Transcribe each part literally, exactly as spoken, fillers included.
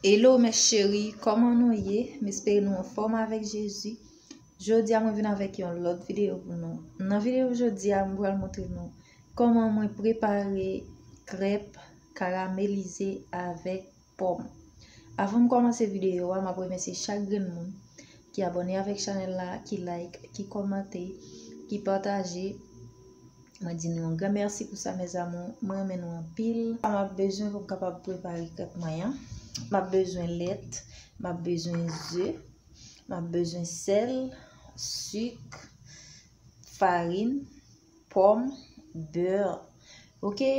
Hello mes chéris, kòman nou ye? M espere nou anfòm avèk Jezi. Jodi a mwen vin avèk yon lòt videyo pou nou. Nan videyo jodi a, mwen pral montre nou kòman mwen prepare krèp karamelize avèk pòm. Avan m kòmanse videyo a, m ap remèsye chak grenn moun ki abòne avèk chanèl la, ki like, ki kòmante, ki pataje. Mwen di nou yon gran mèsi pou sa, mes amours. Mwen renmen nou anpil. Sa m ap bezwen pou m kapab prepare krèp mwen an. M ap bezwen lèt, m ap bezwen ze, m ap bezwen sèl, sik, farin, pòm, bè. Oke,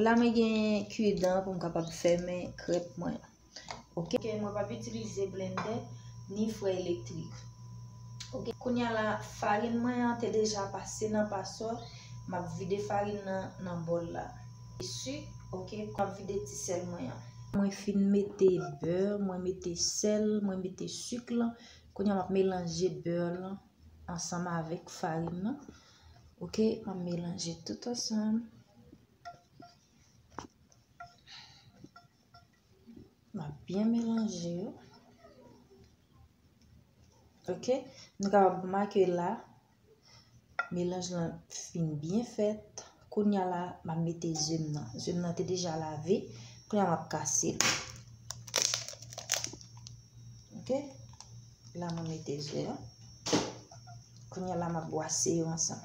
la mwen gen kidan pou m kapab fèmen krèp mwen. Oke, mwen p ap itilize blendè ni fre elektrik. Oke, kounye a la, farin mwen an te deja pase nan paswa. M ap vide farin nan nan bòl la. Sik, oke, m ap vide ti sèl mwen an. Mwen fin mete bè, mwen mete sèl, mwen mete sik lan. Kounye a m ap melanje bè lan ansanm avèk farin nan. Oke, m ap melanje tout ansanm. M ap byen melanje yo. Oke, nou kapab remake la, melanj lan fin byen fèt. Kounye a la, m ap mete ze m nan. Ze m nan te deja lave. Kounye a m ap kase l. Oke, la mwen mete ze a. Kounye a la, m ap bwase yo ansanm.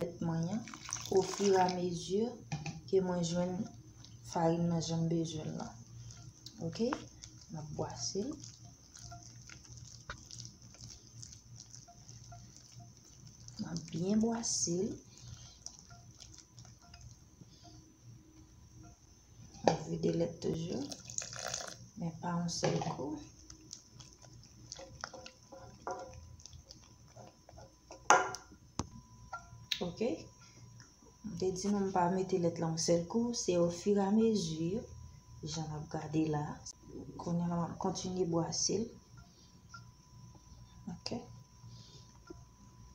Lèt mwen an, ofiramezu ke mwen jwenn farin nan jan m bezwen l lan. Oke, m ap bwase l. M ap byen bwase l. M ap vide lèt toujou, men pa yon sèl kou. Oke. M te di nou m pa mete lèt lan yon sèl kou, se ofiramezu, jan n ap gade la. Kounye a la, m ap kontinye bwase l. Oke.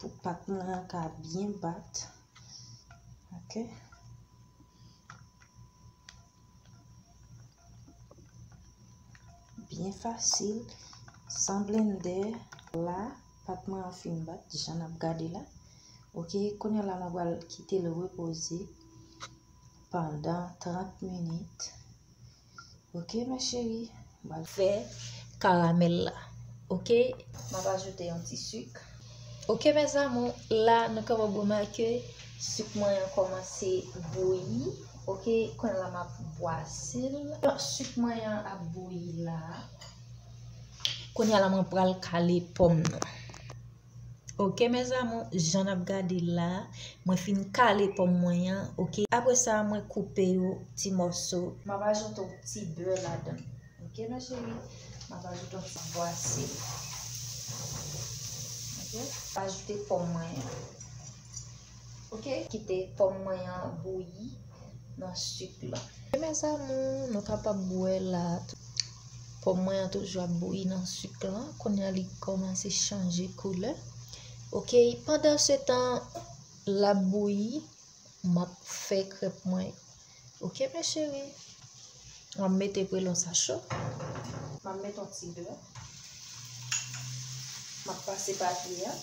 Pou pat mwen an ka byen bat. Oke. Byen fasil, san blendè. La, pat mwen an fin bat, jan n ap gade la. Oke, kounye a la, mwen pral kite l repoze pandan trant minit. Oke, mes chéris, m pral fè karamèl la. Oke, m ap ajoute yon ti sik. Oke, mes amours, la, nou kapab remake sik mwen an kòmanse bouyi. Oke, kounye a la, m ap bwase l. Sik mwen an ap bouyi la. Kounye a la, mwen pral kale pòm nan. Oke, mes amours, jan n ap gade la, mwen fin kale pòm mwen an. Oke, apre sa, mwen koupe yo ti mòso. M ap ajoute yon ti bè ladan l. Oke, mes chéris, m ap ajoute yon ti bwase. Oke, m ap ajoute pòm mwen an. Oke, kite pòm mwen an bouyi nan sik lan. E mes amours, nou kapab wè la, pòm mwen an toujou ap bouyi nan sik lan. Kounye a li kòmanse chanje koulè. Oke, pandan se tan l ap bouyi, m ap fè krèp mwen. Oke, mes chéris. M ap mete prelon sa cho. M ap mete yon ti bè. M ap pase papye a.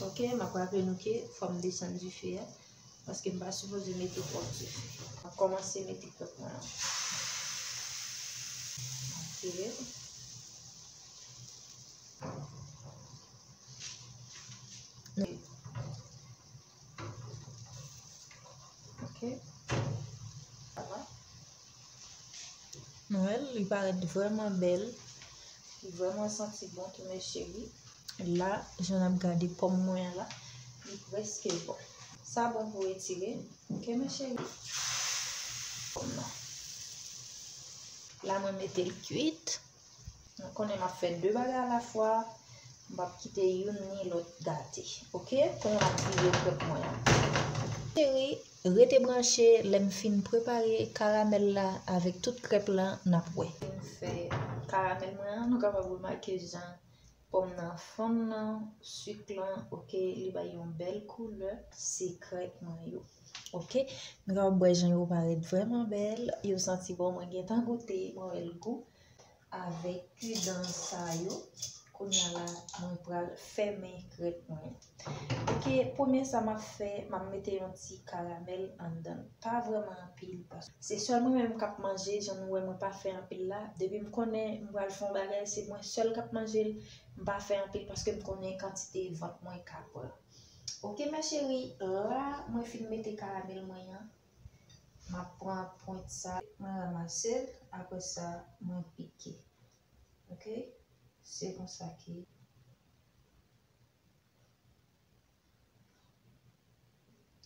Oke, m ap raple nou ke fò m desann dife a. Paske m pa sipoze mete twòp dife. M ap kòmanse mete krèp mwen an. M ap vire l. Oke. Sa va. Nou wè l, li parèt vrèman bèl. Li vrèman santi bon tou, mes chéris. La, jan n ap gade pòm mwen an la, li prèske bon. Sa bon pou retire. Oke, mes chéris. Pòm nan. La, mwen mete l kwit. Nou konnen m ap fè de bagay alafwa. M p ap kite youn ni lòt gate. Oke? Kounye a m ap vire krèp mwen an. Cheri, rete branche, lè m fin prepare karamèl la avèk tout krèp la, n ap wè. M fè karamèl mwen an, nou kapab remake jan Pòm nan fonn nan, sik lan, oke, li bay yon bèl koulè, se krèk mwen yo. Oke, nou kapab wè jan yo parèt vrèman bèl, yo santi bon, mwen gentan goute, mwen wè l gou. Avèk dan sa yo, kounye a la, mwen pral fèmen krèk mwen. Oke, premye sa m ap fè, m ap mete yon ti karamèl anndan. Pa vrèman anpil, paske se sèl mwen menm k ap manje, jan nou wè mwen pa fè anpil la. Depi m konnen m pral fè yon bagay, se mwen sèl k ap manje l, m pa fè anpil paske m konnen kantite vant mwen ka pran. Oke, mes chéries, la, mwen fin mete karamèl mwen an. M ap pran pwent sa, mwen ranmase l, apre sa, mwen pike. Oke? Se konsa ke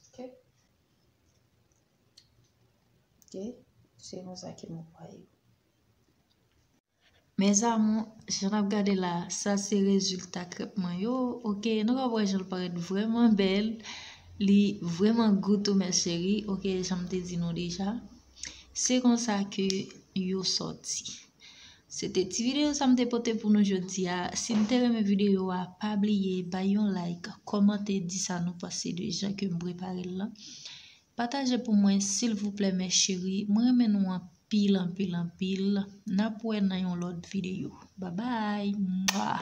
Oke. Oke. Se konsa ke mwen pran yo. Mes amours, jan n ap gade la, sa se rezilta krèp mwen yo. Oke, nou ka wè jan l parèt vrèman bèl. Li vrèman gou tou, mes chéries. Oke, jan m te di nou deja. Se konsa ke yo sòti. Se te ti videyo sa m te pote pou nou jodi a. Si n te renmen videyo a, pa bliye bay yon like, kòmante, di sa nou panse de jan ke m prepare l lan. Pataje pou mwen, silvouplè, mes chéries. Mwen renmen nou anpil, anpil, anpil. N ap wè nan yon lòt videyo. Babay! Mwa!